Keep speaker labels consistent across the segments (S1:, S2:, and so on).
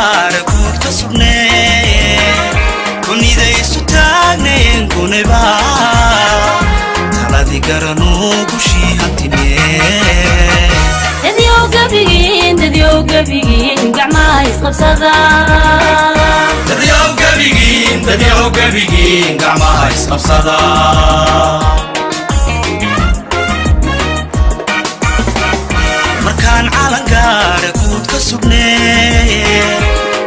S1: Calangaara guud ka sugnee, kunidaysu taagneen, kuneba taladi garanuu gushii hantine.
S2: Dadyow gabigiin, dadyow gabigiin, gacmaha isqabsada.
S1: Dadyow gabigiin, dadyow gabigiin, gacmaha isqabsada. Markaan calangaara guud ka sugnee,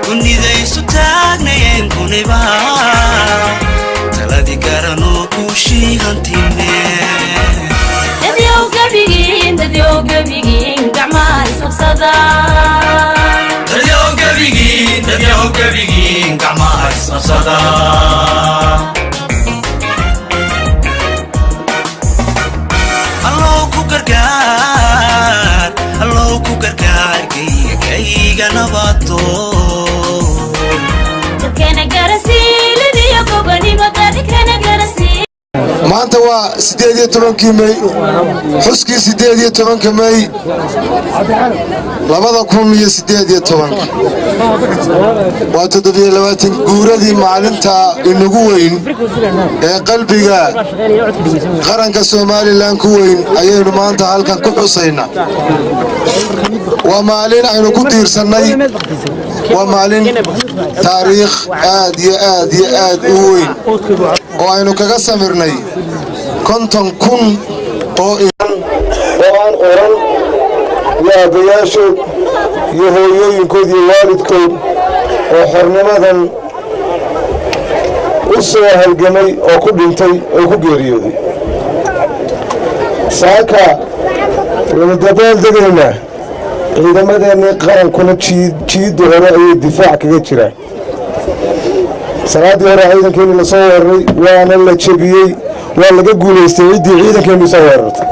S1: kunidaysu taagnayeen, kuniba taladi garanuu guushii hantine.
S2: Dadyow gabigiin, dadyow gabigiin, gacmaha isqabsada.
S1: Dadyow gabigiin, dadyow gabigiin, gacmaha isqabsada. Allow ku gargaar, allow ku gargaar kayga, kayga nabadoon.
S2: Dadkana garasiiladiyo gobonimo, dadkana garasii.
S3: Maanta waa 18-kii Mey, xuskii 18-ka Mey 2018-ka. Waa 27 guuradii maalinta inagu weyn ee qalbiga qaranka Somalilan ku weyn ayaynu maanta halkan ku xusaynaa. Waa maalin aynu ku tiirsannay, waa maalin taariikh aad iyo aad iyo aad u weyn oo aynu kaga samirnay 50,000 oo inan oo aan oran iyo aabbayaashood iyo hooyooyinkood iyo waalidkood oo xornimadan u soo halgamay oo ku dhintay oo ku geeriyooday. Saaka waynu dabaal degaynaa, ciidamadeennii qarankuna jiidda hore ayay difaac kaga jiraan. Salaaddii hore ciidankeenni lasoo weeraray, waana la jebiyey, waa laga guulaystay ciddii ciidankeennu soo weerartay.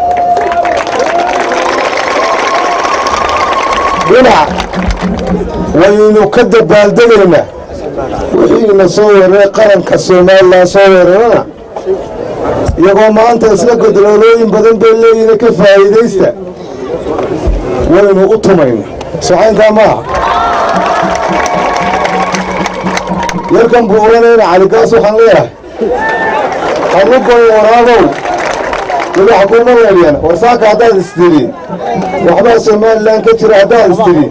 S3: Dhinac waynu ka dabaaldegaynaa, wixiina soo weeraray qaranka Somalilan soo weerarana iyagoo maanta isla godoloolooyin badan bay leeyihin, ka faa'iidaysta, waynu u tumayna. Socaynkaa maaha yarkan buuranayna Caligaas. Waxaan leeyahay halugoy waraabow, weli kuma leelyan warsaaka. Haddaad istiri waxbaa Somalilan ka jira, haddaad istiri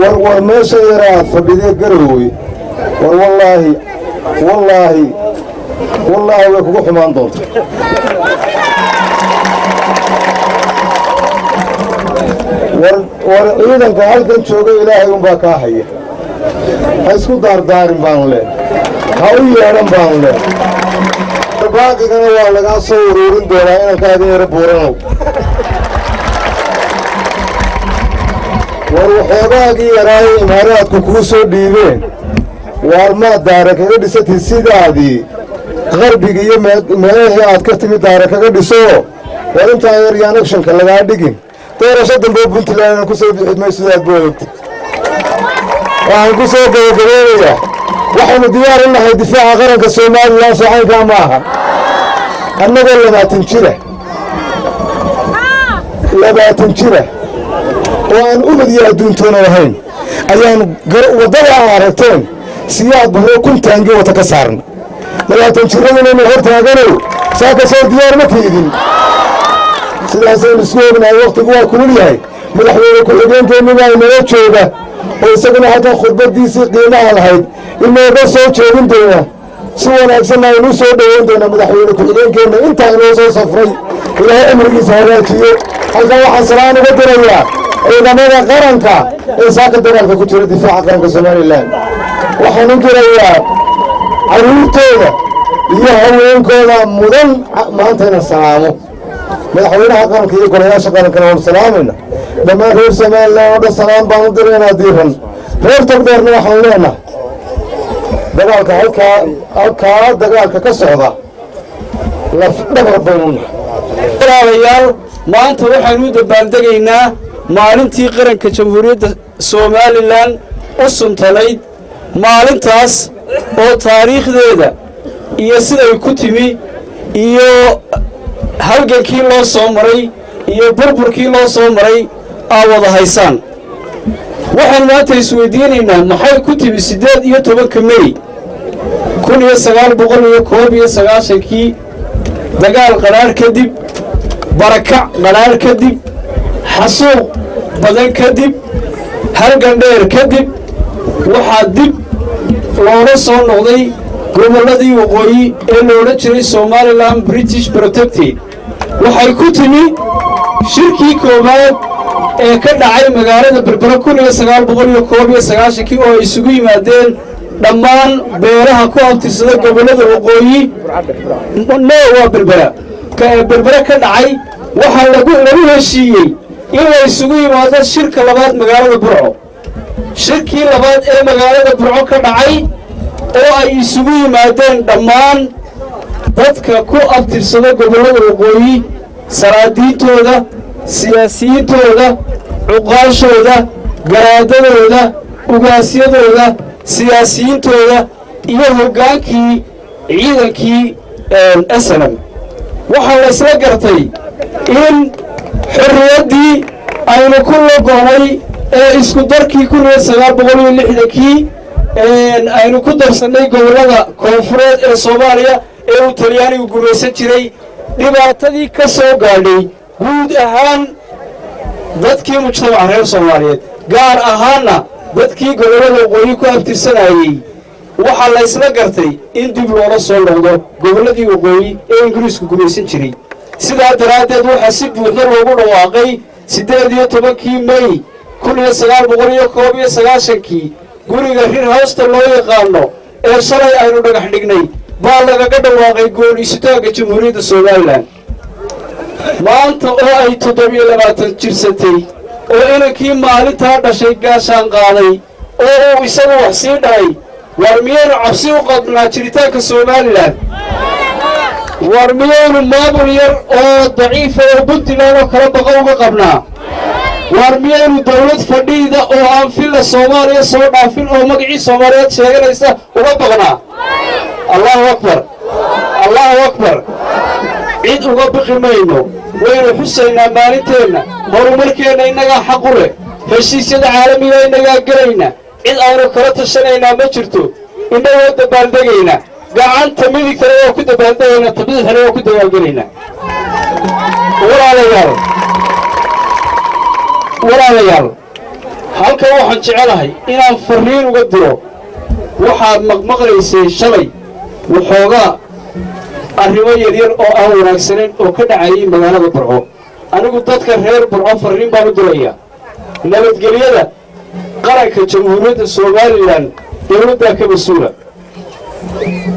S3: war war meesha yara aad fadhidee Garowey, war wallaahi wallaahi wallaahi way kugu xumaan doonta. War ciidanka halkan jooga Ilaahay unbaa kaa haya, ha isku daardaarin baanu leh, ha u yeedhan baanu leh. Baaqigana waa lagaa soo uruurin doonaa inankaaga yaro buuranow. War waxoogaagii yaraaye imaaraadku kuu soo dhiibeen, waar maad daara kaga dhisatid sidaadii qarbiga iyo meelahii aad ka timid daara kaga dhiso. War intaa yar yaan agshanka lagaa dhigin, doorasho dambe Puntlandna ku soo bixi mayso sidaad boodogta. Waxaan ku soo gabagabeynayaa, waxaynu diyaar u nahay difaaca qaranka Somalilan. Socaynkaa ma aha. Annagoo 20 jira, 20 jira oo aan ubad iyo adduuntoona lahayn, ayaanu waddada aad aragteen Siyaad Barro 1000 taangi wata ka saarna. 20 jiradunaynu hor taaganow saaka soo diyaar ma tiidin. Sidaasaynu isku ognahay. Wakhtigu waa kulul yahay. Madaxweyne ku-xigeenkeenni baa inala jooga oo isaguna halkan khudbaddiisii qiimaha lahayd inooga soo jeedin doona. Si wanaagsanna aynu u soo dhoweyn doonaa madaxweyne ku-xigeenkeenna intaa inoo soo safray. Ilaahay amrigiisa hagaajiyo. Halkan waxaan salaan uga dirayaa ciidamada qaranka ee saaka dagaalka ku jira difaaca qaranka Somalilan. Waxaan u dirayaa carruurtooda iyo haweenkooda mudan maanta inaan salaamo. Madaxweynaha qaranka iyo golayaasha qarankana waanu salaamayna. Dhammaan reer Somalilan oo dhan salaam baan u diraynaa diiran. Reer Togdheerna waxaan leenahay dagaalka halkaa halkaa dagaalka ka socda laf dhabar baynu nahay.
S4: Walaalayaal, maanta waxaynu u dabaaldegaynaa maalintii qaranka Jamhuuriyadda Somalilan u suntanayd, maalintaas oo taariikhdeeda iyo siday ku timi iyo halgankii loo soo maray iyo burburkii loo soo maray aa wada haysaan. Waxaan maanta isweydiinaynaa, maxay ku timi 18-ka Mey 1991-kii? Dagaal qadhaadh kadib, barakac qadhaadh kadib, xasuuq badan kadib, halgan dheer kadib, waxaa dib loola soo noqday gobolladii waqooyi ee la odhan jiray Somaliland British Protectorate. Waxay ku timi shirkii koowaad ee ka dhacay magaalada Berbera 1991-kii, oo ay isugu yimaadeen dhammaan beelaha ku abtirsada gobollada waqooyi. No, waa Berbera, Berbere ka dhacay. Waxaa lagu heshiiyey in la isugu yimaado shirka labaad magaalada Burco. Shirkii labaad ee magaalada Burco ka dhacay, oo ay isugu yimaadeen dhammaan dadka ku abtirsada gobollada waqooyi, salaadiintooda, siyaasiyiintooda, cuqaashooda, garaadadooda, ugaasyadooda, siyaasiyiintooda iyo hoggaankii ciidankii SNM, waxaa la isla gartay in xorriyaddii aynu ku logonay ee isku darkii 1960-kii aynu ku darsannay gobollada koonfureed ee Soomaaliya ee uu Talyaanigu gumaysan jiray, dhibaatadii ka soo gaadhay guud ahaan dadkii mujtamaca reer Soomaaliyeed, gaar ahaanna dadkii gobollada waqooyi ku abtirsanayey, waxaa la isla gartay in dib loola soo noqdo gobolladii waqooyi ee Ingiriisku gumaysan jiray. Sidaa daraaddeed waxaa si buuxda loogu dhawaaqay 18-kii Mey 1991-kii, guriga rir hawsta loo yaqaano ee shalay aynu dhagax dhignay baa lagaga dhawaaqay gooni isutaagga Jamhuuriyadda Somaliland. Maanta oo ay 27 jirsatay, oo inankii maalintaa dhashay gaashaan qaaday, oo uu isagu wax sii dhahay, war miyaynu cabsi u qabnaa jiritaanka Somaliland? War miyaynu maamul yar oo daciifa oo Puntland oo kala baqa uga qabnaa? War miyaynu dawlad fadhiida oo aan Villa Soomaaliya soo dhaafin oo magacii Soomaaliyeed sheeganaysa uga baqnaa? Allahu akbar, allahu akbar! Cid uga biqi mayno. Waynu xusaynaa maalinteenna. Horumarkeenna innagaa xaq u leh. Heshiisyada caalamiga innagaa gelayna. Cid aynu kala tashanaynaa ma jirto. Innagoo dabbaaldegayna, gacanta midigtana waa ku dabaaldegaynaa, ta bidixna waa ku dabaalgelaynaa. Walaalayaal, walaalayaal, halkan waxaan jecelahay inaan farriin uga diro. Waxaad maqmaqlaysay shalay waxoogaa arrimo yaryar oo aan wanaagsanayn oo ka dhacayay magaalada Burco. Anigu dadka reer Burco farriin baan u dirayaa. Nabadgelyada qaranka Jamhuuriyadda Somaliland dawladdaa ka mas-uula,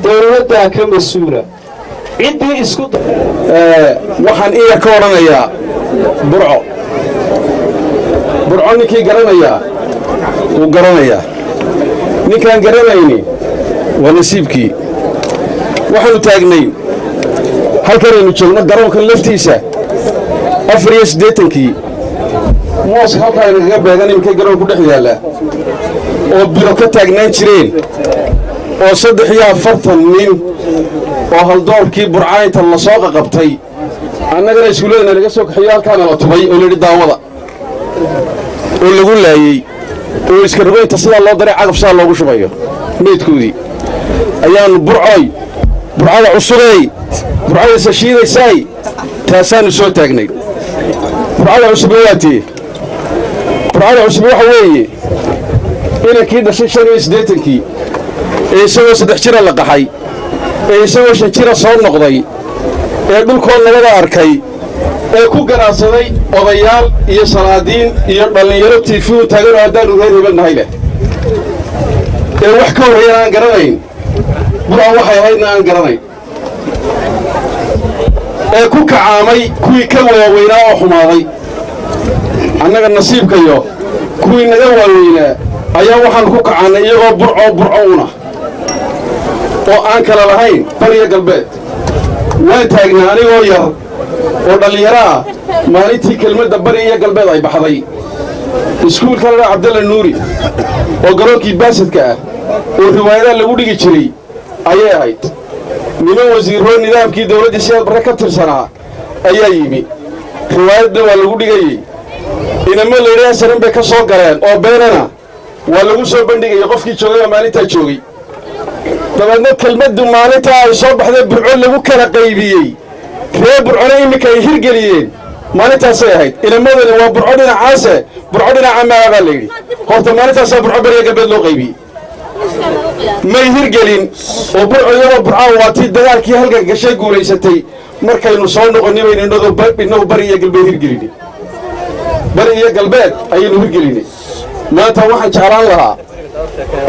S4: dawladdaa ka mas-uula. Ciddii isku
S3: Waxaan iya ka odhanayaa Burco. Burco ninkii garanayaa wuu garanayaa, ninkaan garanayni waa nasiibkii. Waxaanu taagnay halkanaynu joogno, garoonkan laftiisa, 84-kii. Mooska halkaa inagaga beegan iminkay garoonku dhex yaalla oo biro ka taagnaan jireen, oo 43 nin oo haldoorkii Burcaynta la soo qaqabtay, annagana iskuulladana laga soo kaxeeyo, halkaana la tubay oo layidhi daawada, oo lagu laayey, oo iska rogoynta sidaa loo daray, cagaf sidaa loogu shubayo meydkoodii, ayaannu Burcoy, Burcada cusubey, Burcadaysa shiidaysaay, taasaannu soo taagnay. Burcada cusub waa tee? Burcada cusub waxa weeye inankii dhashay 85-kii, ee isagoo 3 jira la qaxay, ee isagoo 5 jira soo noqday, ee dhulkood nabada arkay, ee ku garaadsaday odayaal iyo salaadiin iyo dhallinyaro tiifi u taaganoo haddaannu reer hebel nahay leh, ee wax ka horreeyana aan garanayn, Burca waxay ahaydna aan garanayn, ee ku kacaamay kuwii ka waaweynaa oo xumaaday. Annaga nasiibkayo kuwii naga waaweynaa ayaa waxaannu ku kacaannay iyagoo Burco Burco una oo aan kala lahayn bariya galbeed. Waan taagnaa anigoo yar oo dhallinyaro ah maalintii kelmadda bari iyo galbeed ay baxday, iskuulka ladhaa Cabdalla Nuuri oo garoonkii baasadka ah oo riwaayadaha lagu dhigi jiray ayay ahayd. Niman wasiirroo nidaamkii dawladdii Siyaad Barre ka tirsanaa ayaa yimi. Riwaayadna waa lagu dhigayey. Inamo layidhaha saran bay ka soo galeen oo beenana waa lagu soo bandhigaya. Qofkii joogay baa maalintaa joogay. Dabeedna kelmaddu maalintaa ay soo baxday Burco lagu kala qaybiyey, reer Burcona iminka ay hirgeliyeen maalintaasay ahayd. Inamadani waa Burco dhinacaase, Burco dhinaca maa baa la yidhi. Horta maalintaasaa Burco bariya galbeed loo qaybiyey. May hirgelin oo Burco iyadoo Burcaa waa tii dagaalkii halgan gashay, guulaysatay. Markaynu soo noqonni baynu inagu bari iyo galbeed hirgelinay, bari iyo galbeed ayaynu hirgelinay. Maanta waxaan jeclaan lahaa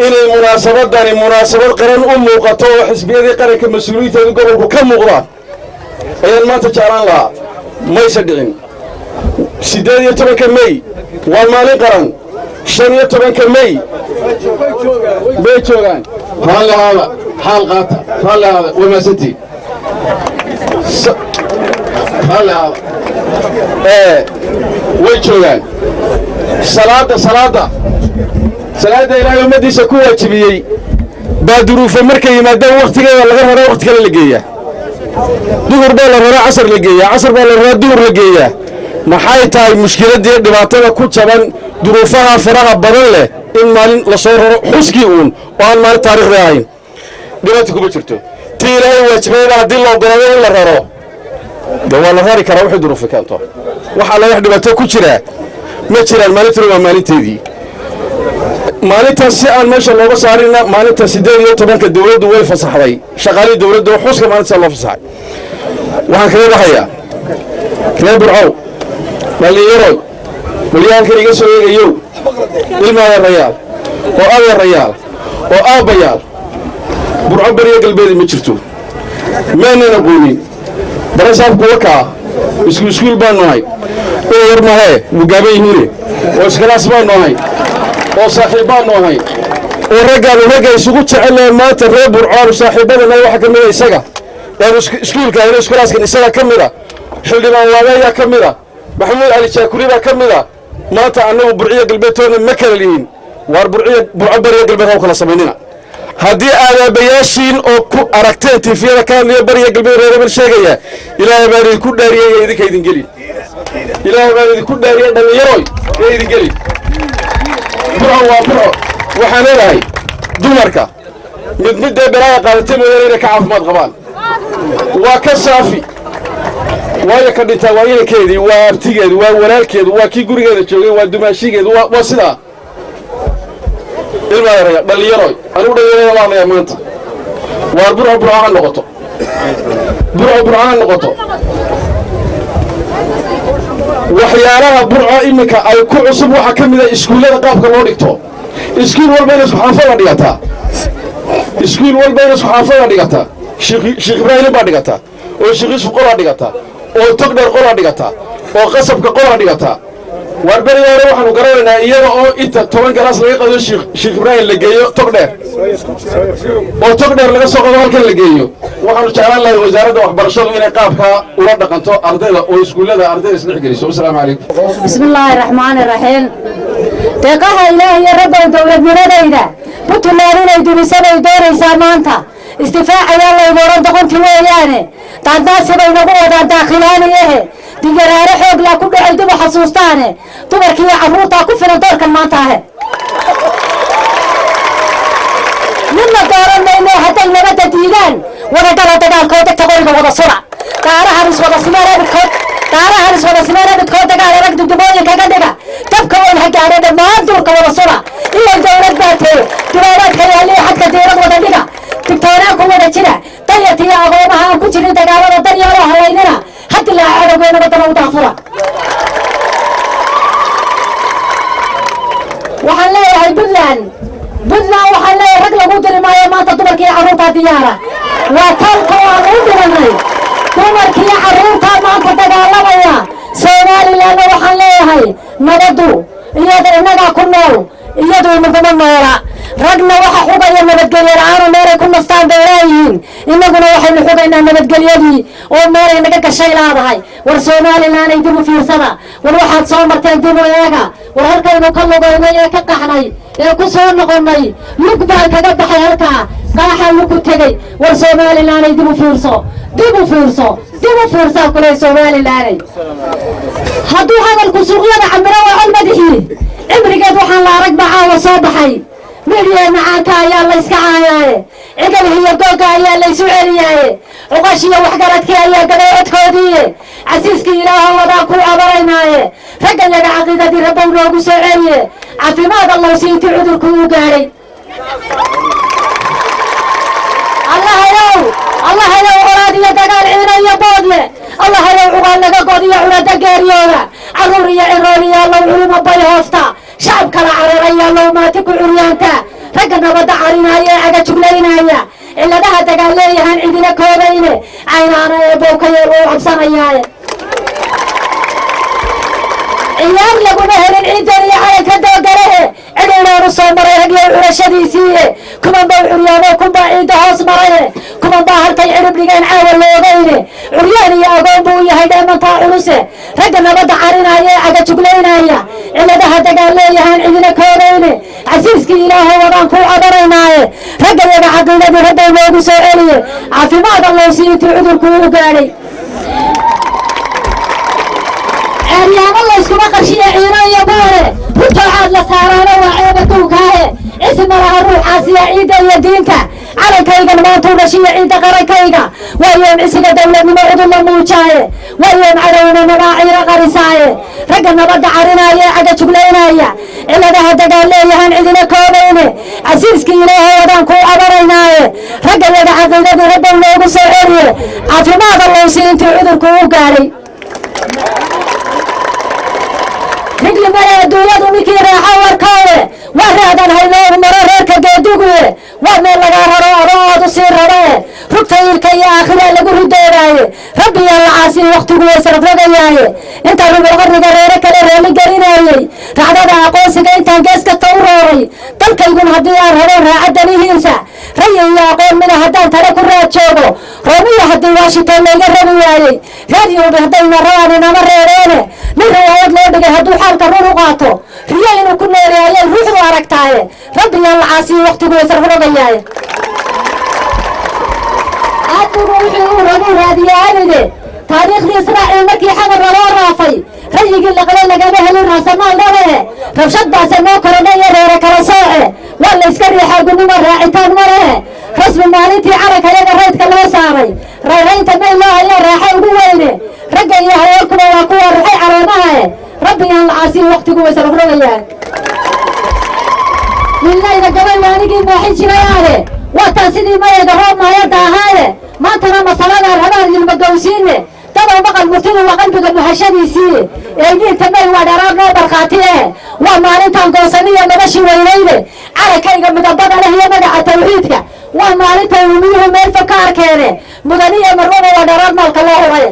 S3: inay munaasabadani munaasabad qaran u muuqato oo xisbiyadii qaranka mas-uuliyiinteedu gobolku ka muuqdaan ayaan maanta jeclaan lahaa. Mayse dhicin. 18-ka Mey waa maalin qaran. 15-ka Mey bay joogaan. Raalli ahaada, xaal qaata, raalli ahaada, waa mahadsantihiin. Raalli ahaada, way joogaan. Salaadda Ilaahay ummaddiisa ku waajibiyey baa duruufo markay yimaadaan wakhtigeeda laga raro, wakhti kale la geeyaa. Duhur baa la raraa, casar la geeyaa. Casar baa la raraa, duhur la geeyaa. Maxay tahay mushkiladdii dhibaatada ku jaban duruufaha faraha badan leh in maalin la soo raro xuskii uun oo aan maalin taariikhda ahayn? Dhibaata kuma jirto. Tii Ilaahay waajibayba haddii la ogolaado in la raro, dee waa la rari karaa wixii duruufi keento. Wax alla wax dhibaato ku jiraa ma jiraan. Maalintuna waa maalinteedii. Maalintaas si aan meesha looga saarina, maalinta 18-ka dowladdu way fasaxday shaqaalihii dowladda oo xuska maalintaas loo fasaxay. Waxaan kaga baxayaa, reer Burcow, dhallinyaroy, walyaalkan iga soo eegayow, ilma adeerayaal oo adeerayaal oo aabbayaal, Burco bariya galbeedi ma jirto. Maanan aqoonin barasaab kuwa kaa isku iskuul baanu nahay oo yar mahee wuu gaaban yihiine, oo iskalaas baanu ahay oo saaxiib baanu ahay oo raggaanu ragga isugu jecel maanta reer Burcoanu saaxiibadana waxaa ka mid a isaga eanu iskuulka ahayno, iskalaaskan isaga ka mid a, xildhibaan waabeeyaa ka mid a, Maxamuud Cali Jaakuri baa ka mid a. Maanta annagu Burciyo galbeedtoona ma kala lihin. Waar Burciyo, Burco bariya galbeed ha u kala samaynina. Haddii aadaabayaashiin oo ku aragteen tiifiyada ka hadlaya bariya galbeed reer hebel sheegaya, Ilaahay baan idinku dhaariyey ee idinka idin gelin. Ilaahay baan idinku dhaariyey, dhallinyaroy, ee idin gelin. Burco waa Burco. Waxaan leedahay dumarka mid midee balaaya qaadatay mooyaane inay ka caafimaad qabaan waa ka saafi. Waayo, ka dhintaa waa inankeedii, waa abtigeedu, waa walaalkeedu, waa kii gurigeeda joogay, waa dumaashigeedu, waa sidaa. Ilmadeeraya, dhallinyaroy, anigu dhallinyarada la hadlayaa maanta. Waar Burco Burco ha noqoto, Burco Burco ha noqoto. Waxyaalaha Burco iminka ay ku cusub waxaa ka mid a iskuullada qaabka loo dhigto. Iskuul walba in isku xaafada dhigataa, iskuul walba in isku xaafada dhigataa. Sheekh Ibraahim baa dhigataa oo Sheekh Yuusuf qolaa dhigataa oo Togdheer qolaa dhigataa oo Qasabka qolaa dhigataa. Waar beriga hore waxaanu garanaynaa iyada oo inta 10 galaas laga qado Sheekh Ibraahim la geeyo Togdheer, oo Togdheer laga soo qado halkan la geeyo. Waxaanu jeclaan lahay wasaaradda waxbarashadu inay qaabkaa ula dhaqanto ardayda oo iskuullada ardayda isdhex geliso. Wasalaamu calaykum.
S2: بسم الله الرحمن الرحيم. Deeqaha Ilaahay iyo rabbow, dowladnimadayda Puntland inay dumisabay doonaysaa maanta. Isdifaacayaa laygu odhan, doqonti weeyaane. Daandaasi bay nagu wadaan daakhilaaniyahe. Dinyaraare xoog laa ku dhacay dib u xasuustaane. Dumarkiiyo carruurtaa ku filan doorkan maanta ahe. Midna dooran mayno hadday nabadda diidaan. Wadagala dagaalkoo degta qoriga wada sura. Daarahan iswada simeen abidkood, daarahan iswada simeen abidkood. Dagaal adag dugdumooyin kaga dhiga. Dabka weyn ha gaadho dhammaan duurka wada sura. Ilay dowlad baa tee dubaabaadka yaaliyo xadka diirad wada dhiga. Digtoonaan ku wada jira danyarta iyo agoomaha aan ku jirin dagaalada daryeeloo halaynina. Hadilaa cadowgeena wadana u daafura. Waxaan leeyahay Puntland, Puntland waxaan leeyahay, rag lagu diri maayo maanta. Dumarkii carruurtaa diyaara, waa talka oo aan u dhimanay. Dumarkii carruurtaa maanta dagaalamaya. Somalilandna waxaan leeyahay, nabaddu iyada innagaa ku nool, iyadu inaguma noola. Ragna waxa xugaya nabadgelyo la-aanu meelay ku nastaan bay leeyihiin. Innaguna waxaynu xugaynaa nabadgelyadii oo meelay naga gashay laadahay. War Somaliland ay dib u fiirsada. War waxaad soo marteen dib u eega. War halkaynu ka lugaynay ee ka qaxnay ee ku soo noqonnay, lug baan kaga baxay halkaa, qaaxaan lug ku tegey. War Somaliland ay dib u fiirso, dib u fiirso, dib u fiirsaa kuley Somalilanay. Hadduu hadalku suuqyada camiro, waa col madaxii. Cimrigeed waxaan la arag baa caawa soo baxay. Midhiye macaanka ayaa la yska caayaaye, cigalhi iyo googa ayaa laysu celiyaaye, cuqashiyo waxgaradkii ayaa gabay codkoodiiye. Casiiskii Ilaaho wadaan ku cabaraynaaye, ragga yaga caqiidadii Rabbow noogu soo celiye. Caafimaad Allow si intii cudurku uu gaadhay. Allahayow, Allahayow, colaad iyo dagaal, ciina iyo boodle, Allahayow, cuqaal naga god iyo curada geeriyooda, carruur iyo cirooliyo, Allow, culimo bay hoofta, shacab kala cararaya, Allow, maati ku curyaanta, ragga nabadda carinaya ee caga juglaynaya, cilladaha dagaal leeyahaan cidina koobayne, caynaana ee bowka yeel uu cabsanayaaye. Ciyaar laguma helin ciidan iyo calanka doogalehe, cidhiidhaanu soo maray ragyow curashadiisiiye. Kuman baa curyaamo, kunbaa ciidda hoos maraye, kuman baa halkay cirib dhigeen caawa loogayne. Curyaan iyo agoon buu yahay dheemantaa culuse. Ragga nabadda carinaya ee caga juglaynaya, cilladaha dagaal leeyahaan cidina koobayne, casiiskii Ilaaho wadaan kuu cabaraynaaye, ragga yaga caqiidadii Rabbow noogu soo celiye. Caafimaad Allow si intii cudurku uu gaadhay. Ceeryaamo layskuma qarshiye ciino iyo boore, rutoocaad la saaraano waa ceeb adduunkaahe. Cisi malaha ruuxaasiya ciidda iyo diinta. Calankaygan maantuu dhashiya ciidda qarankayga, waa yoom cisiga dowladnimo cudud la muujaaye, waa yoom cadowna nabaa ciiro qarisaaye. Ragga nabadda carinaya ee caga juglaynaya, cilladaha dagaal leeyahaan cidina koobayne, casiiskii Ilaaho wadaan kuu cabaraynaaye, ragga yaga caqiidadii Rabbow noogu soo celiye. Caafimaad Allow si intii cudurku u gaadhay. Rigli male adduunyadu ninkii raaxa warkoowe, waa raadan haynoogu maro reerka geeduguye, waa meel lagaa raro adoo aad u sii rabae. Rugta iilka iyo aakhiraa lagu ridoobaaye, Rabbiyaa la caasiye wakhtigu waysrogrogayaaye. Inta rubuc qarniga reere kale raali gelinaayey, racdada aqoonsiga intaan gees kasta u rooray, dalkaygun haddii aan rabo raaca danihiisa, rayi iyo aqoon mida haddaan tale ku raad joogo, Roomiya haddii Washington layga rabi waayey, reer Yurub haddayna rabaan inama reereene, nin riwaayad loo dhigay hadduu xaalka run u qaato, riyo inuu ku nooleeyay ruuxdu aragtaaye. Rabbiyaan la caasiye wakhtigu waysrogrogayaaye. Adigu wuxuu uu rabuu raadiye abide. Taariikhdii Israaciil markii Xamar naloo raafay, rayigii laqle lagama helin raasamaal dhabe. Rabshad baase noo korodhay iyo reere kala sooce, waa la iska riixaa gunnimo raacitaan ma lehe. Rasmi maalintii calanka yaga raydka loo saaray, rayraynta may loo hayo raaxo ugu weyne. Ragga iyo haweenkuba waa kuwa ruxay caleemahae. Rabbiyaan la caasiyo wakhtigu waysrogrogayaan. Millayda gabay waanigii mooxin jiray aade, waataan sidii mayayga roob maayadda ahaaye. Maantana masaladaan rabaan ilma gowsiine, dadow maqal murtidu waa qalbiga muhashadiisii. Eegiinta may waa dharaar noo barkhaati eh, waa maalintaan goosaniyo noloshii weynayde. Calankayga midabada leh iyo magaca tawxiidka, waa maalinta uumiyuhu meel fog ka arkeene. Mudaniyo marwaba waa dharaar maalka loo huray.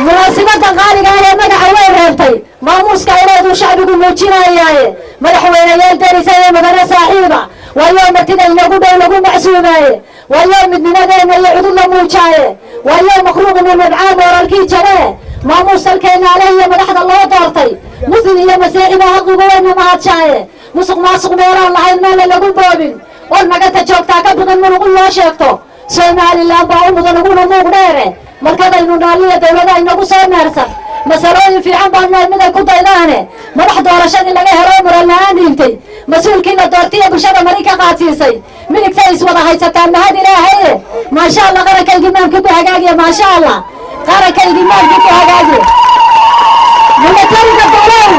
S2: Munaasibadan qaaliga ah ee magaca way reebtay, maamuuska ileeduu shacbigu muujinayaaye, madaxweyneyaal derisa iyo mudane saaxiiba, waa yoo martida inagu dhow lagu macsuumaaye, waa yoo midnimadeenna iyo cudud la muujaaye, waa yoo makhluuqinu nabcaan mooralkii jabee. Maamuus dalkeenna aleh iyo madaxda loo doortay, muslim iyo masiixiba haqigu wayna mahadshaaye. Musuq maasuq meelaan lahayn meela lagu boobin, oon maganta joogtaa ka biqin munuqu loo sheegto, Somalilan baa u mudan uguna muug dheere. Markadaynu naaliya dowladaha inagu soo meersan, masalooyin fiican baan nahay miday ku daydaane. Madax doorashadii laga helo muran la-aan dhiibtay, mas-uulkii la doortiya bulshada mari ka qaadsiisay, midigtay iswada haysataan mahad Ilaahaye. Maasha Allah, qarankaygii maamkii ku hagaagiya. Maasha Allah, qarankaygii maamkii ku hagaagiya. Milatariga duulow,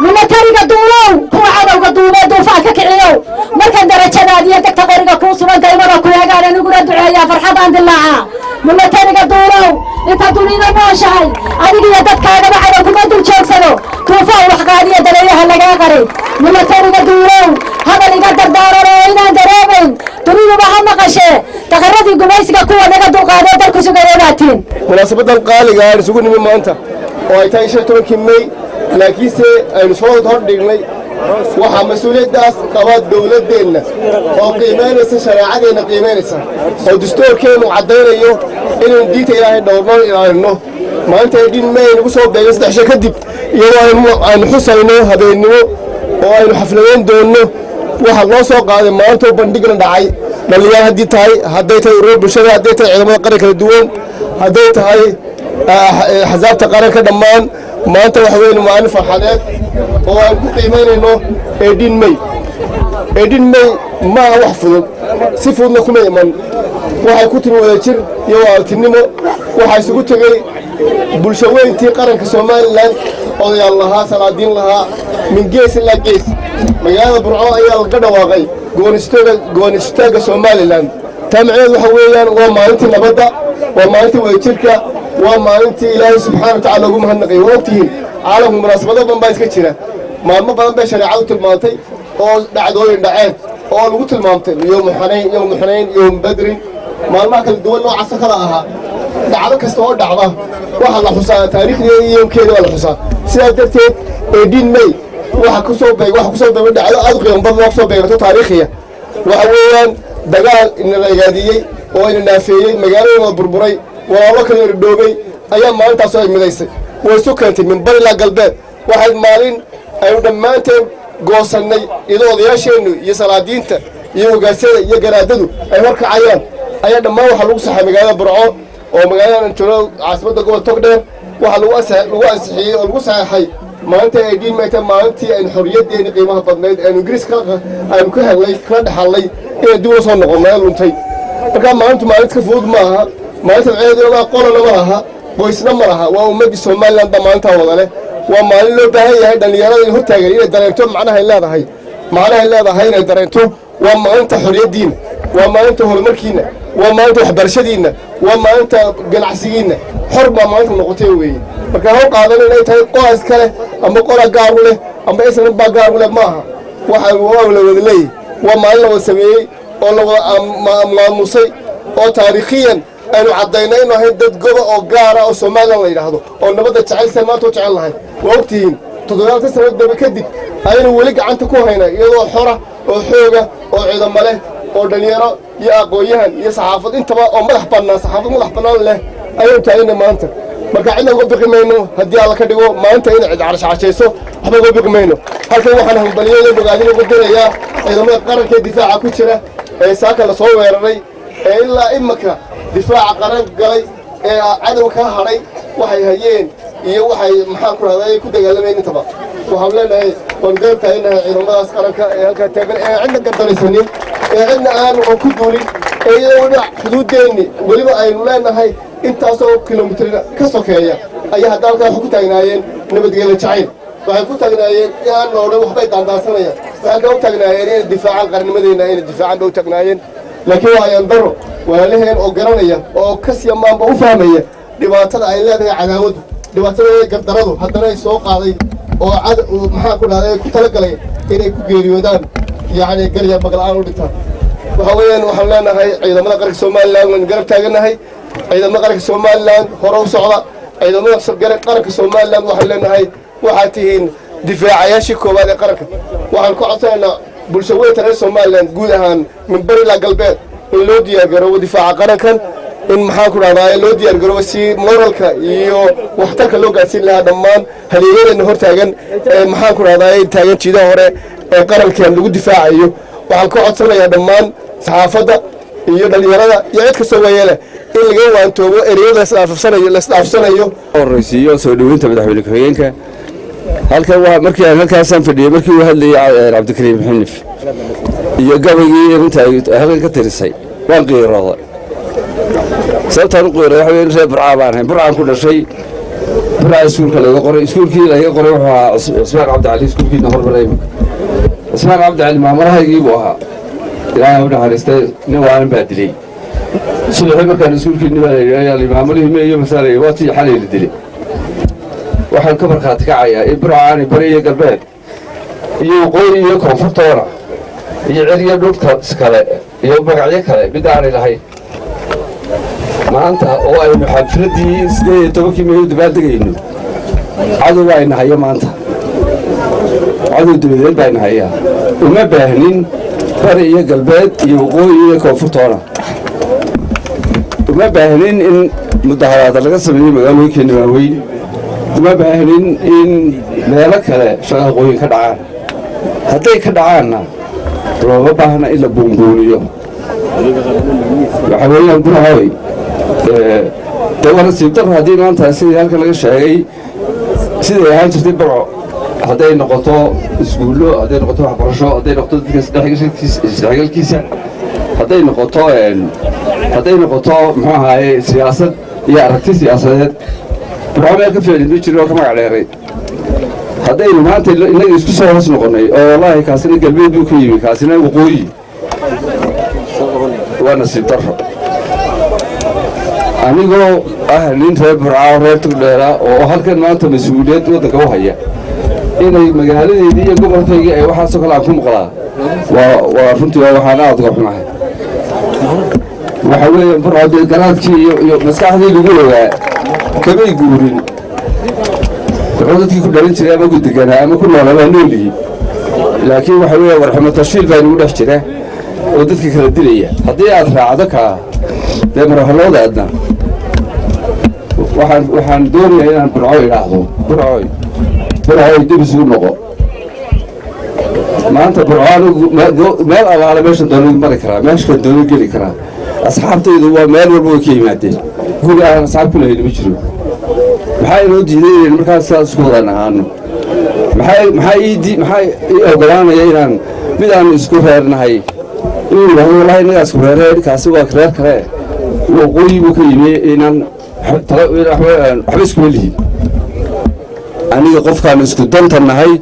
S2: milatariga duulow, kuwa cadowga duubee duufaan ka kiciyow, markan darajadaad iyo degta qoriga kuu sugan daymada ku eegaan, aniguna duceeyaa farxadaan dilaacaa. Milatariga duulow, inta dunida nooshahay adiga iyo dadkaagaba cadow kuma dul joogsado, duufaan wax qaadiya dareeyaha lagaa qaray. Milatariga duulow, hadal iga dardaaran oo inaan dareemayn duniduba ha maqashee, daqaradii gumaysiga kuwa naga dulqaadee dalku sugaya baatiin.
S3: Munaasabadan qaaliga aan isugu nimi maanta oo ay tahay 15-kii May, laakiinse aynu soo hordhignay, waxaa mas-uuliyaddaas qaba dawladdeenna oo qiimaynaysa shareecadeenna, qiimaynaysa oo dastuurkeennu caddaynayo inaynu diinta Ilaahay dhowrno, ilaalinno. Maanta 18 May nagu soo beegay 3 shay kadib, iyadoo aynu xusayno habeennimo oo aynu xafladayn doonno. Waxaa loo soo qaaday maantoo bandhigna dhacay, dhallinyaro haddii tahay, hadday tahay ururo bulshada, hadday tahay ciidamada qaran kala duwan, hadday tahay Axsaabta qaranka dhammaan, maanta waxa weyn maalin farxadeed oo aan ku qiimaynayno 18 May. 18 May ma aha wax fudud, si fududna kuma iman. Waxay ku timi wadajir iyo walaaltinimo. Waxaa isugu tegey bulsho weyntii qaranka Somaliland, odayaal lahaa, salaadiin lahaa, min gees ilaa gees. Magaalada Burco ayaa laga dhawaaqay goonistaagga Somaliland. Taa macnaheed waxa weeyaan waa maalintii nabadda, waa maalintii wadajirka, waa maalintii Ilaahay subxaana wa tacala ugu mahadnaqay. Waa ogtihiin, caalamku munaasabado badan baa iska jira. Maalmo badan bay shareecadu tilmaantay oo dhacdooyin dhaceen oo lagu tilmaamtay yowmu Xunayn, yowmu Xunayn, yowmu Badrin, maalmaha kala duwan noocaasoo kala ahaa. Dhacdo kasta oo dhacda waxaa la xusaa taariikhdeeda iyo yowmkeeda waa la xusaa. Sidaas darteed 18 May waxa kusoo beegmay dhacdo aad u qiimo badan oo kusoo beegmato taariikhiya. Waxa weeyaan dagaal ina ragaadiyey oo ina naafeeyey, magaaladooda burburay, walaalo kala irdhoobay ayaa maalintaasoo ay midaysay, way isu keentay min bari ilaa galbeed. Waxay maalin aynu dhammaanteen goosannay, iyadoo odayaasheennu iyo salaadiinta iyo hogaasyada iyo garaadadu ay horkacayaan, ayaa dhammaan waxaa lagu saxay magaalada Burco oo magaaladan joogo, caasimadda gobol Togdheer. Waxaa lagu ansixiyey oo lagu saxeexay maalinta 18 May ta, maalintii aynu xorriyaddeeni qiimaha badnayd aynu Ingiriis aynu ka helnay, kala dhexalnay, inay dib ula soo noqonno ee luntay. Markaa maalintu maalin ka fudud maaha. Maalinta maceeduna qolana ma laha, qoysna ma laha, waa ummaddii Somaliland baa maalintaa wada leh. Waa maalin loo baahan yahay dhallinyarada in hortaagan inay dareento macnahay leedahay inay dareento. Waa maalinta xorriyaddiinna, waa maalinta horumarkiinna, waa maalinta waxbarashadiinna, waa maalinta ganacsigiinna. Xor baa maalinta noqotay weeye. Marka haw qaadan inay tahay qolas kale ama qola gaaru leh ama islan baa gaaru leh, maaha. Waxa waa la wada leeyahy. Waa maalin la wada sameeyey oo la wada maamusay oo taariikhiyan aynu caddaynay inu ahayn dad goba oo gaara oo Somaliland la yidhaahdo oo nabadda jecel seen maanta u jecel lahay. Waa ogtihiin, 70 sanad daba kadib ayaynu weli gacanta ku haynaa iyadoo xora oo xooga oo ciidamo leh oo dhalinyaro iyo aqoon-yahan iyo saxaafad intaba oo madax bannaan, saxaafad madax bannaan leh ayaynu taagana maanta. Marka cidna uga biqi mayno haddii Alla ka dhigo maanta inay cid carshacashayso, waxba uga biqi mayno. Halkan waxaan hambaliyada bogaadin ugu dirayaa ciidamada qaranka ee difaaca ku jira ee saaka lasoo weeraray ee ilaa imaka difaaca qaran galay ee cadow ka hadhay waxay hayeen iyo waxay, maxaan ku rahday, ku dagaalamayeen intaba. Waxaan leenahay waan garab taaganahay ciidamadaas qaranka ee halkaa taagan ee cidna gardaraysanin, ee cidna aan ku duulin, ee iyadoo weliba xuduuddeenni weliba aynu leenahay intaasoo kilomitir ka sokeeya ayaa hadda halkaa waxay ku taagnaayeen nabadgelyo jacayl. Waxay ku taagnaayeen inaan la odhan waxbay daandaansanayaan. Waxay halkaa u taagnaayeen inay difaacaan qarnimadeenna, inay difaacaan bay u taagnaayeen. Laakiin waa ayaan daro walaalaheen oo garanaya oo ka maanba u fahmaya dhibaatada ay leedahay cadaawaddu, dhibaatada gardaradu, haddana ay soo qaaday oo cad, maxaan ku dhahday, ku talagalay inay ku geeriyoodaan, yacni garya magla'aan u dhintaan. Waxa weeyaan waxaan leenahay ciidamada qaranka Somaliland waan garab taagannahay. Ciidamada qaranka Somaliland hore u socda. Ciidamada qaranka Somaliland waxaan leenahay waxaad tihiin difaacayaashii koowaad ee qaranka. Waxaan ku codsanaynaa bulsho weynta reer Somaliland guud ahaan min bari ilaa galbeed in loo diyaargaroobo difaaca qarankan, in, maxaan ku dhahdaa, loo diyaargaroobo si moralka iyo waxtarka loo gaadsiin lahaa dhammaan hadeegyadeenna hortaagan ee, maxaan ku dhahdaa, taagan jiidaha hore ee qarankan lagu difaacayo. Waxaan ka codsanayaa dhammaan saxaafadda iyo dhalinyarada iyo cid kastoo wayeele in laga waantoobo ereyada laisdhaafsanayo.
S5: Horreysiiyo soo dhoweynta madaxweyne ku-xigeenka halkan waa markii aan halkaasaan fadhiyey markii uu hadlayay Cabdikariim Xinif iyo gabaygii inta ay halkan ka tirisay, waan qiirooday. Sababtaan u qiirooday waxa weeye reer Burcaa baan ahay. Burcaan ku dhashay, Burcaa iskuulka laga qoray. Iskuulkii laga qoray wuxuu ahaa Cismaan Cabdicali. Iskuulkiina hormaray imika Cismaan Cabdicali maamulahaygii buu ahaa, Ilaahay u naxariistay. Nin waalan baa dilay subaxii markaan iskuulkii nimaa maamulihii meeyo masaalay, waa tii xalay la dilay. Waxaan ka markhaati kacayaa in Burca aanay bari iyo galbeed iyo waqooyi iyo koonfurtoona iyo cir iyo dhulka kale iyo magacyo kale mid aanay lahayn. Maanta oo aynu xafladdii 18-kii May u dabaaldegayno, cadow ayna hayo maanta, cadow dabadeed baayna hayaa. Uma baahnin bari iyo galbeed iyo waqooyi iyo koonfurtoona, uma baahnin in mudaharaada laga sameeyo magaalooyinkeenna waaweyn, uma baahnin in meelo kale shaqaaqooyin ka dhacaan. Hadday ka dhacaanna looma baahna in la buunbuuniyo. Waxaa weeyaan, Burcoy. Dee waa nasiib darro haddii maanta, sidii halkan laga sheegay, siday ahaan jirtay Burco, hadday noqoto iskuullo, hadday noqoto waxbarasho, hadday noqoto dadka isdhexgalkiisa, hadday noqoto muxuu ahaaye, siyaasad iyo aragti siyaasadeed, Burco meel ka fiicin ma jirin oo ka magac dheeray. Haddaynu maanta innaga isku soo hoos noqonnay oo wallaahi kaasina galbeed buu ka yimi, kaasina waqooyi, waa nasiib darro. Anigoo ah nin reer Burcaa, reer Tugdheera, oo halkan maanta mas-uuliyad waddanka u haya, inay magaaladeedii iyo gobolkaygii ay waxaasoo kale aan ku maqlaa, waa runtii waa waxaan aad uga xumahay. Waxa weeye, Burco dee garaadkii iyo maskaxdii lagu ogaa kamay guurin. Burco dadkii ku dhalin jiray ama ku deganaa ama ku noolaa waa noolyihiin, laakiin waxa weeye warxumo tashiil baa inagu dhex jira oo dadka kala dilaya. Haddii aad raacdo kaa dee marhalooda adna, waxaan doonayaa inaan Burco idhaahdo: Burcoy, Burcoy, dib isugu noqo. Maanta Burco anigu meel allaale meeshan doono mari karaa, meeshan doono geli karaa. Asxaabtaydu waa meel walba way ka yimaadeen. Guri aan asxaab ku lahayn ma jiro. Maxaa inoo diiday inaynu markaas sidaas isku wada nahaano? Maxaa ii ogolaanaya inaan mid aanu isku reernahay inuu yidhahdo, "Wallahi innagaa isku reereen, kaasi waa reer kale, waqooyi buu ka yimi," inaan waxba iskuma lihin? Aniga qofkaanu isku danta nahay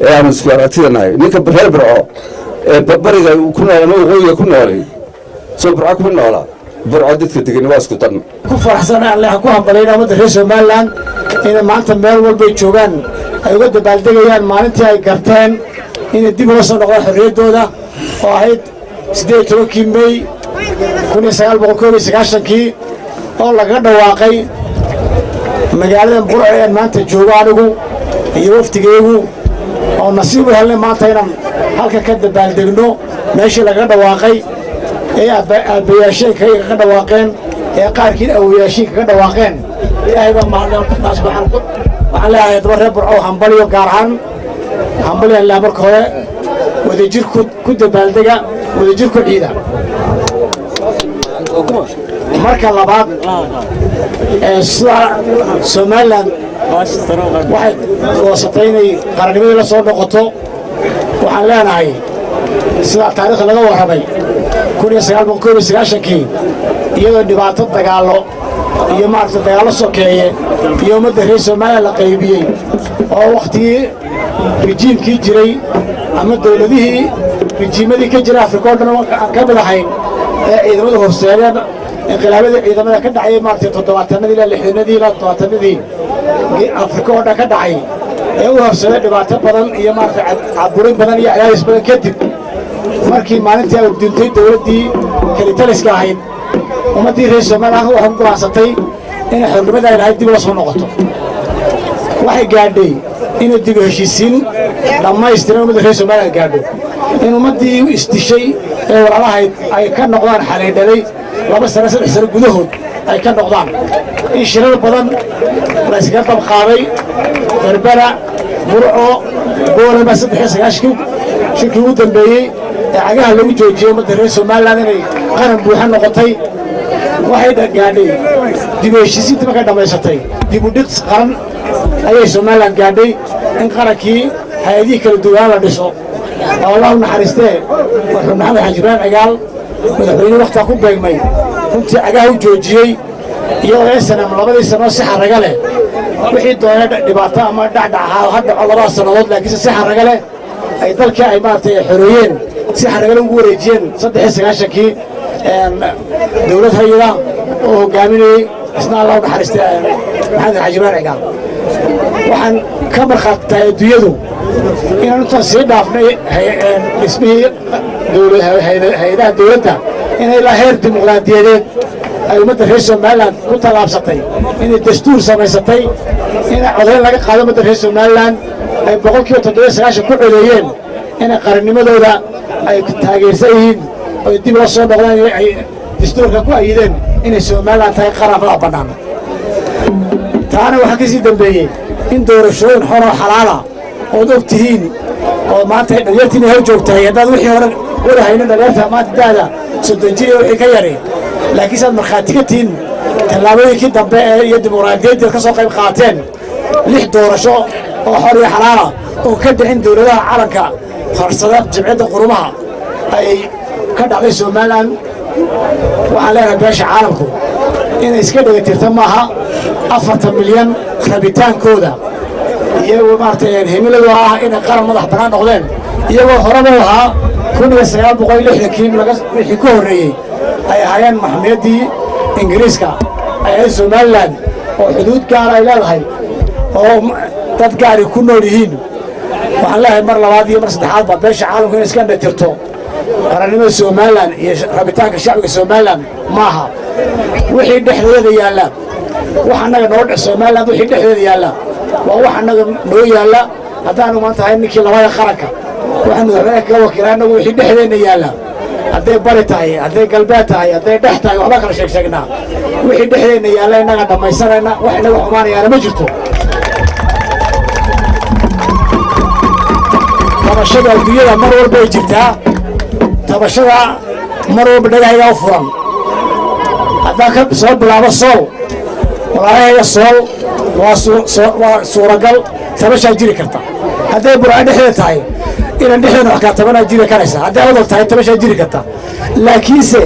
S5: ee aanu isku aragtida nahay, ninka reer Burco ee bariga ku nool ama waqooyiga ku noolay, soo Burco kuma noola. Burco dadka degan waa isku dan.
S6: Ku faraxsana alle ha ku hambalayna ummadda reer Somaliland inay maanta meel walbay joogaan ay uga dabaaldegayaan maalintii ay garteen inay dib ula soo noqdaan xorriyaddooda, oo ahayd 18-kii Mey 1991-kii, oo lagaga dhawaaqay magaalada Burco ee maanta joogo anigu iyo waftigaygu, oo nasiib u helnay maanta inaan halkan ka dabaaldegno meeshii lagaga dhawaaqay ee aabbayaasheen kaga dhawaaqeen, ee qaarkiin awoyaashiin kaga dhawaaqeen. Ilaahay baa mahadtaas. Waxaan leeyahay daba reer Burco hambalyo, gaar ahaan hambalyan laa. Marka hore wadajir ku dabaaldega, wadajir ku ciida. Marka labaad, sida Somaliland waxay goosatay inay qarannimadii la soo noqoto, waxaan leenahay, sidaa taariikhda laga warramay, 1991-kii, iyadoo dhibaato dagaallo iyo maaragta dagaallo sokeeye iyo ummadda reer Somaliland la qaybiyey, oo wakhtigii rijiimkii jiray ama dawladihii rijiimadii ka jira Afrika o dhan aan ka mid ahayn ee ciidamada horseedeen inqilaabadii ciidamada ka dhacay, maaragtay, 70-adii ilaa 60-adii ilaa 70-adii Afrika oo dhan ka dhacay, ee u horseeday dhibaato badan iyo maaragtay caburin badan iyo cadaadis badan kadib, markii maalintii ay duntay dawladdii kelitaliska ahayd, ummaddii reer Somaliland waxay ku go'aansatay inay xornimada ay lahayd dib ula soo noqoto. Waxay gaadhay inay dib u heshiisiin dhammaystiran ummadda reer Somaliland gaadho, in ummaddii isdishay ee walaalahayd ay ka noqdaan xalaydhalay 2 sano, 3 sano gudahood ay ka noqdaan, in shirar badan la iskaga dabqaaday, Berbera, Burco, Boolama, 93-kii shirkii ugu dambeeyey ee cagaha lagu joojiyey ummadda reer Somaliland inay qaran buuxa noqotay. Waxay gaadhay dib u heshiisiintii markay dhammaysatay, dib u dhis qaran ayay Somaliland gaadhay, in qarankii hay-adihii kala duwanaa la dhiso, oo Allah u naxariistee marxuum Maxamed Xaaji Ibraahim Cigaal, madaxweyne wakhtaa ku beegmay, runtii cagaha u joojiyey, iyadoo SNM labadii sannood si xarraga leh, wixii doonay dhibaato ama dhacdhac ahaa ha dhaco labada sannadood, laakiinse si xarraga leh ay dalkii ay maaragtay xoreeyeen si xarragale ugu wareejiyeen 93-kii dawlad hayada oo hogaaminayey isna Allah u naxariistay Maxamed Xaaji Ibraahim Cigaal. Waxaan ka markhaati tahay adduunyadu inaan intaan sii dhaafnay dhismihii hay-adaha dawladda, inay ilaa heer dimuqraadiyadeed ay ummadda reer Somaliland ku tallaabsatay, inay dastuur samaysatay, inay codayn laga qaado ummadda reer Somaliland ay 97% ku codeeyeen inay qarannimadooda ay taageersan yihiin oy dib ula soo noqdeen, ay dastuurka ku ayideen inay Somaliland tahay qaran madax bannaan. Taana waxaa ka sii dambeeyey in doorashooyin xor oo xalaala ood og tihiin oo maanta dhalinyartiina hor joogtahay, haddaad wixii hore wada haynin, dhalinyarta maanta da'da 30 jir iyo wixii ka yari, laakiin saad markhaati ka tihiin. Tallaabooyinkii dambe ee iyo dimuqraadiyaddii ka soo qayb qaateen, lix doorasho oo xor iyo xalaala oo ka dhicin dowladaha calanka harsada Jimciyadda Qurumaha ay ka dhacday Somaliland. Waxaan leenahay, beesha caalamku inay iska dhegatirta maaha 40 milyan rabitaankooda iyo maaragtay himiladu ah inay qaran madax bannaan noqdeen, iyagoo horeba u ahaa 1960-kii laga wixii ka horreeyey ay ahaayeen maxmiyaddii Ingiriiska ay ahayd Somaliland, oo xuduud gaara ay leedahay oo dad gaari ku nool yihiin. Waxaan leeyahay, mar labaad iyo mar saddexaad ba, beesha caalamku inay iska indhatirto qarannimada Somaliland iyo rabitaanka shacbiga Somaliland maaha. Wixii dhexdeeda yaalla, wax annaga noo Somaliland wixii dhexdeeda yaalla waa wax annaga noo yaalla. Haddaanu maanta ahay ninkii labada qaranka, waxaan madaxweyne kaga wakiila annagu wixii dhexdeenna yaalla, hadday bari tahay, hadday galbeed tahay, hadday dhex tahay, waxba kala sheeg sheegnaa. Wixii dhexdeenna yaalla innaga dhammaysanayna, wax inaga xumaanayaana ma jirto. Tabashada adduunyada mar walba ay jirtaa, tabashada mar walba dhagahaygaa u furan. Haddaan ka soo bilaabo Sool, walaalahayga Sool, waa suuragal tabashaa jiri karta. Hadday Burco dhexdeeda tahay, inaan dhexdeena wax kala tabanaa jiri karaysa. Hadday Awdal tahay, tabashaa jiri karta, laakiinse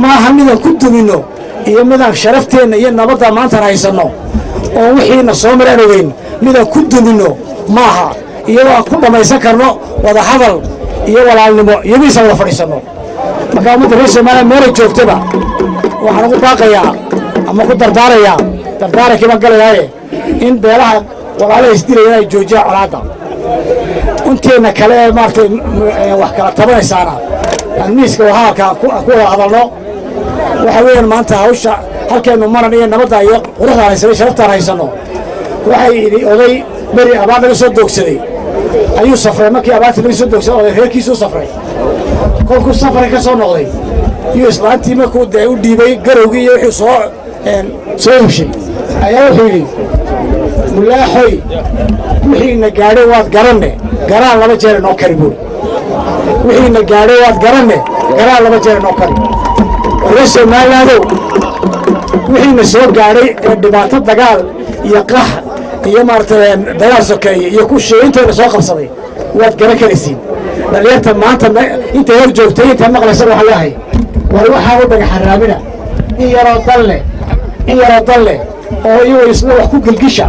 S6: maaha midaan ku dumino iyo midaan sharafteenna iyo nabadda maantaan haysanno oo wixiina soo maraan ogeyn midaan ku dumino maaha, iyadoo aan ku dhammaysan karno wada hadal iyo walaalnimo iyo miisaan wada fadhiisanno. Marka ummadda reer Soomaaliya meelay joogtaba waxaan ugu baaqayaa ama ku dardaarayaa, dardaarankii baan galayaaye, in beelaha walaalaha isdilayaan ay joojiyaan colaadda. Inteenna kale ee maaragtay wax kala tabanaysaana aan miiska wadahadalka ku wada hadalno. Waxa weeyaan, maanta hawsha halkeennu maran iyo nabadda iyo quruxdaan haysano, sharaftaan haysanno. Waxay idhi oday beri abaar laga soo doogsaday ayuu safray. Markii abaartii laga soo doogsaday, oday reerkiisuu safray. Kolkuu safaray ka soo noqday iyo islaantii markuu dee u dhiibay garowgii iyo wixii soo heshay, ayaa wuxuu yidhi: "Mulaaxoy, wixiina gaadhay waad garanne, garaan laba jeer inoo kari," buuri. "Wixiina gaadhay waad garanne, garaan laba jeer inoo kari." Reer Somalilandow, wixiina soo gaadhay ee dhibaato dagaal iyo qax iyo maaragtay dagaal sokeeye iyo ku sheegintooda soo qabsaday waad garan karaysiin. Dhalinyarta maanta intay hor joogtay, intay maqlaysa, waxaa leeyahay: war waxaa u dhagaxaraamina in yaroo dan leh, in yaroo dan leh oo iyagoo isla wax ku gilgisha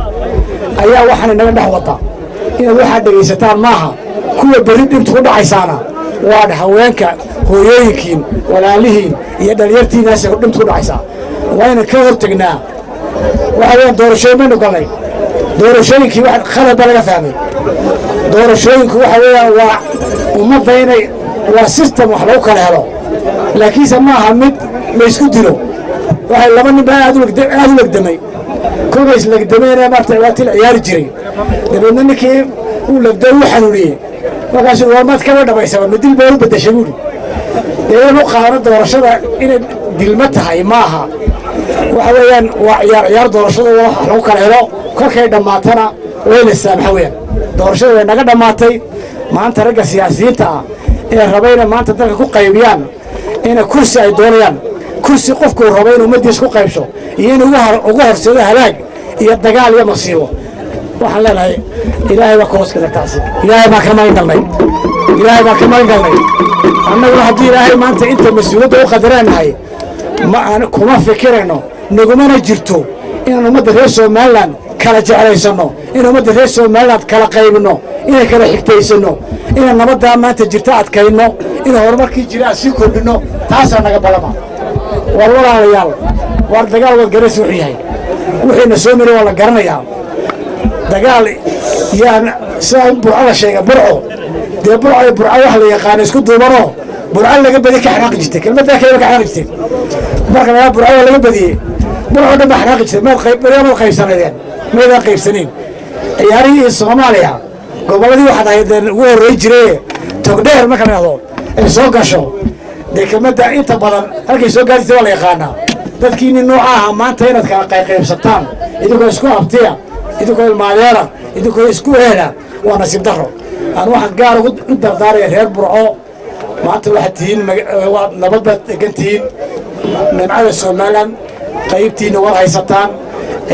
S6: ayaa waxaan inaga dhex wada. Inaad waxaad dhegaysataan maaha. Kuwa berri dhibtu ku dhacaysaana waa haweenka, hooyooyinkiin, walaalihiin iyo dhalinyartiinaasay dhibtu ku dhacaysaa. Waa inaan ka hortegnaa. Waxa weeyaan, doorashooyin baynu galnay. Doorashooyinkii wax khalad baa laga fahmay. Doorashooyinku waxa weeyaan waa ummadda inay waa system wax lagu kala helo, laakiinse ma aha mid la isku dilo. Waxay laba nin baa aad u legdamay. Kolkay islegdameen maarta waa til ciyaari jiray. Dabeedna ninkii uu legdo uu xanuuniyey. Markaasuu: "War maad kaba dhamaysaba, ma dil baa u beddeshay?" buuri. Dee inuu qaadano doorashada inay dilmo tahay maaha. Waxa weeyaan waa ciyaar ciyaar doorashada, waa wax lagu kala helo. Kolkay dhammaatana wayna saamaxa weeyaan. Doorashada way naga dhammaatay. Maanta ragga siyaasiyiinta ah ee raba inay maanta dalka ku qaybiyaan, inay kursi ay doonayaan, kursi qofkuu rabo inuu ummaddiisa ku qaybsho iyo inuu ugu horseedo halaag iyo dagaal iyo masiibo, waxaan leenahay Ilaahay baa ka hoos galay taasi. Ilaahay baan ka magan galnay, Ilaahay baan ka magan galnay. Annaguna haddii Ilaahay maanta inta mas-uuliyadda u qadaraan nahay, ma aan kuma fikirayno, nagumana jirto inaan ummadda reer Somaliland kala jeclaysanno, in ummadda reer Somaliland kala qaybino, inaan kala xigtaysanno. Inaan nabaddaa maanta jirta adkayno, inaan horumarkii jira aan sii kordhinno, taasaa naga balama. War walaalayaal, war dagaal waad garanaysa wuxuu yahay. Wixiina soo maray waa la garanayaa. Dagaal yaan sidaa Burco la sheega. Burco dee, Burco iyo Burco wax la yaqaano isku duubanoo Burco laga badiye ka xanaaqi jirtay. Kelmaddaa kale ka xanaaqi jirtay. Marka lagaa Burco waa laga badiyey, Burco dhan baa xanaaqi jirtay. Maad qayb maad qaybsanaydeen, maydaan qaybsanayn. Ciyaarihii Soomaaliya gobolladii waxaad ahaydeen ugu horreyn jiray. Togdheer marka la dhahdo ay soo gasho, dee kelmadda inta badan halkay soo gaari jirtay waa la yaqaanaa. Dadkiini nooca ahaa maanta inaad kala qayqaybsataan, idinkoo isku abtiya, idinkoo ilmaadeera, idinkoo isku ehla, waa nasiib darro. Aan waxaan gaar ugu u dardaaraya reer Burco: maanta waxaad tihiin, waad nabad baad degan tihiin, nimcada Somaliland. Qaybtiina waad haysataan.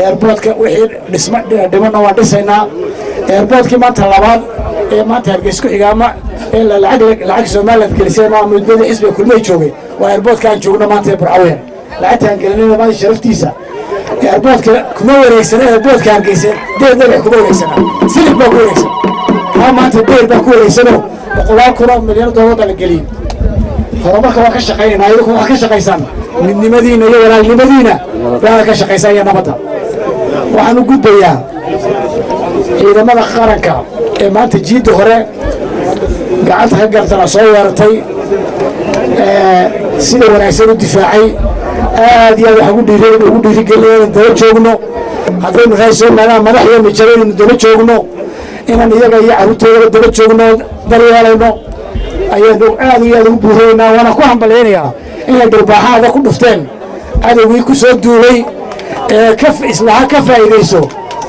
S6: Airportka wixii dhisma dhimanna waan dhisaynaa. Airportkii maanta labaad ee maanta Hargeysa ku xiga ama ee lacag Somaliland gelisay ama muddadii xisbiga Kulmay joogay waa airportka aan joogno maanta ee Burcaweyn. Lacagtaan gelinayna maanta sharaftiisa airportka kuma wareegsana. Airportka Hargeysa deer dhagax kuma wareegsana, silig baa ku wareegsan. Kaa maanta deer baa ku wareegsano, boqolaal kun oo milyan doolar baa la geliyey. Horumarka waan ka shaqaynaynaa, idinku waxaad ka shaqaysaan midnimadiina iyo walaalnimadiina waana ka shaqaysaan iyo nabadda. Waxaan u gudbayaa ciidamada qaranka ee maanta jiidda hore gacanta ka gartana soo weerartay, sida wanaagsan u difaacay. Aad iyo aad waxaan ugu dhiirigelinaya inaan daba joogno. Haddaynu reer Somaliland madax iyo mijaro inaynu daba joogno, inaan iyaga iyo carruurtoodaba daba joogno, daryeelayno ayaanu aad iyo aad ugu buurinaynaa. Waana ku hambalyaynayaa inay dharbaaxaada ku dhufteen cadowgii ku soo duulay ee ka islahaa ka faa'iidayso.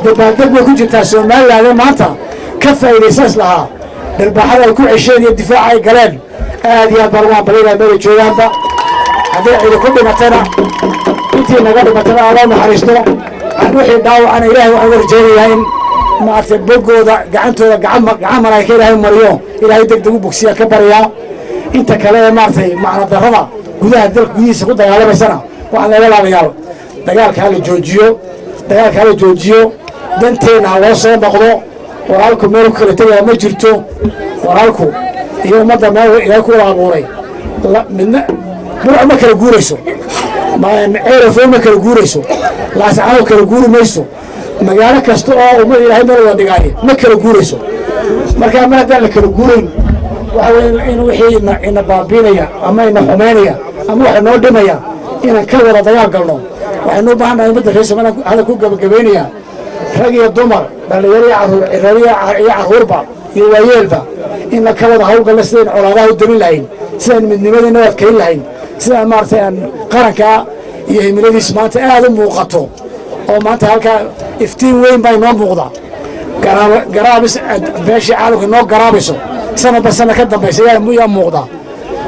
S6: Dabaaldeg bay ku jirtaa Somaliland ee maanta ka faa'iidaysa islahaa. Dharbaaxada ay ku cesheen iyo difaaca ay galeen aad iyo aad baan ugu hambalyaynaya meelay joogaanba. Hadday cidi ku dhimatana, intii naga dhimatana Alla naxariisto. Wixii dhaawacana Ilaahay waxaan uga rajaynayaa in maaragtay boggooda gacantooda gacan malaa'ika Ilaahay mariyo, Ilaahay deg deg u bogsiya ka baryaa. Inta kale ee maaragtay macna darrada gudaha dalka gudihiisa ku dagaalamaysana waxaan leeyahay, walaalayaal, dagaalka hala joojiyo, dagaalka hala joojiyo, danteenna ha loo soo noqdo. Walaalku meel ku kala tegaya ma jirto. Walaalku iyo ummadda meel Ilaahay ku wada abuuray midna Burco ma kala guurayso, Ceerafo ma kala guurayso, Laascaanood kala guuri mayso. Magaalo kasta oo ummad Ilaahay meel wada dhigaayo ma kala guurayso. Marka mar haddaan la kala guurayn, waxa weeye in wixii ina baabiinaya ama ina xumaynaya ama waxa noo dhimaya inaan ka wada dagaal galno. Waxaynu u baahannahay ummadda reer Somaliland hadal ku gabagabaynaya, rag iyo dumar, dhallinyaro iyo carruur, ciraro iyo carruurba iyo waayeelba, in la ka wada hawlgalno sidaynu colaadaha u damin lahayn, sidaynu midnimadeena u adkayn lahayn, sidaan maaragtay aan qarankaa iyo himiladiis maanta aad u muuqato oo maanta halkaa iftiin weyn baa inoo muuqda. Garaabis beeshii caalamka inoo garaabayso sanadba sanad ka dambaysa yaa muuqda.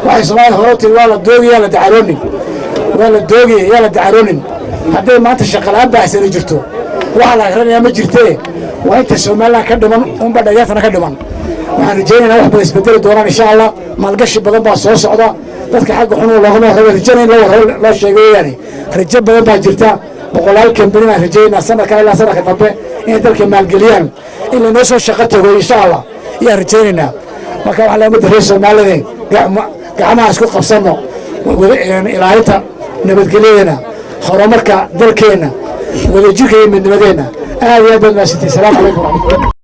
S6: Waxay Soomaalida hore u tiri: "Waa la doogaya, la dacaroonin, waa la doogaya, yaa la dacaroonin." Hadday maanta shaqalaan baahsani jirto, waxa la akrinayaa ma jirtee, waa inta Somaliland ka dhiman unba dhalinyartana ka dhiman. Waxaan rajaynaynaa wax badan isbedeli doonaan, insha Allah. Maalgashi badan baa soo socda. Dadka xagga xun loogama warrabo, rajana in loo sheego weeyaane. Rajo badan baa jirta. Boqolaal kambani baan rajaynaa sanadka ilaa sanadka dambe inay dalka maalgeliyaan, in lainoo soo shaqo tago, insha Allah, ayaan rajaynaynaa. Marka waxaa la ummadda reer Soomaalida gacmaha isku qabsanno ilaalinta nabadgelyadeena, horumarka dalkeenna, wadajirka iyo midnimadeenna. Aad iyo aad baad mahadsantihin. Salaamu calaykum waraxmatullah.